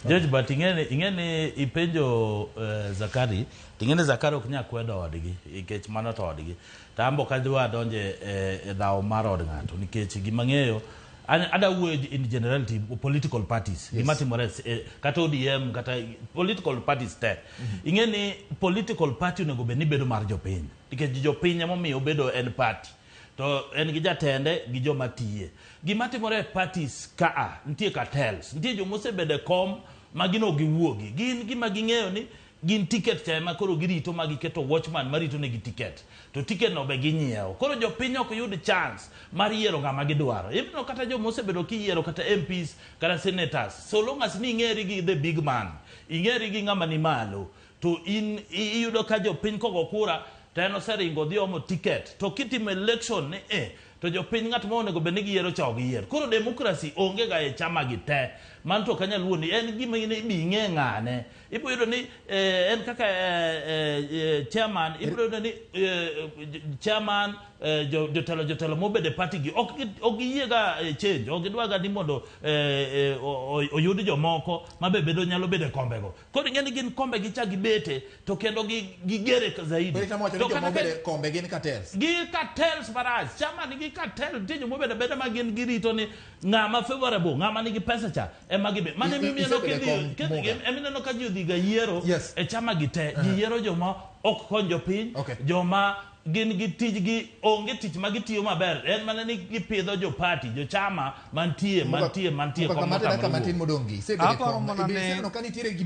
George, but ing'e ni ipenjo Zakari, to ing'e ni Zakari ok nyal kwedo odgi nikech mano to odgi. To an be ok adwa donjo e dhawo mar od ng'ato nikech gima ng'eyo ada wuoyo in generality, political parties. Gima timore kata ODM kata political parties te. Ing'e ni political party onego bed ni bedo mar jopiny nikech jopiny emomiyo obedo en party. To en gi jatende gi joma tiye. Gima timore e parties kaa, nitie cartels, nitie joma osebedo e kom ma gin ok giwuogi. Gin gima ging'eyo ni gin ticket cha ema koro girito ma giketo watchman marito negi ticket. To ticket no be ginyiewo. Koro jopiny ok yud chance mar yiero ng'ama gidwaro. Ibiro kata joma osebedo kiyiero kata MPs kata senators. So long as ni ing'eri gi the big man, ing'eri gi ng'ama ni malo, to in iyudo ka jopiny kogo kura to en oseringo odhi omo ticket. To kitimo election ni to jopiny ng'at ma onego bed ni giyiero cha ok giyier. Koro democracy onge ga e chama gi te. Mano to ok anyal wuondi, en gima in ibi ing'e ng'ane. Ibiro yudo ni en kaka chairman, ibiro yudo ni chairman, jotelo mobedo e party gi ok giyie ga change, ok gidwa ga ni mondo oyud jomoko mabe bedo nyalo bedo e kombego. Koro ing'e ni gin kombe gi cha gibete to kendo gigere zaidi. Koro itemo wacho ni To joma kata obedo e kombe gin cartels. Gi cartels marach, chama nigi cartel, nitie joma obedo abeda ma gin girito ni ng'ama favorable, ng'ama nigi pesa cha ema gibe. Mano emomiyo Isebedo e kidhi kom, Muga. emineno ka ji odhi ga yiero e chama gi te, ji yiero joma ok kony jopiny, joma gin gi tijgi onge tich ma gitiyo maber, en mana ni gipidho jo party, jo chama mantie mantie Muga kom kamate dakika motamore matin wuok. modong' gi. Isebedo e Aparo kom. mana ni Iseneno ka nitiere gima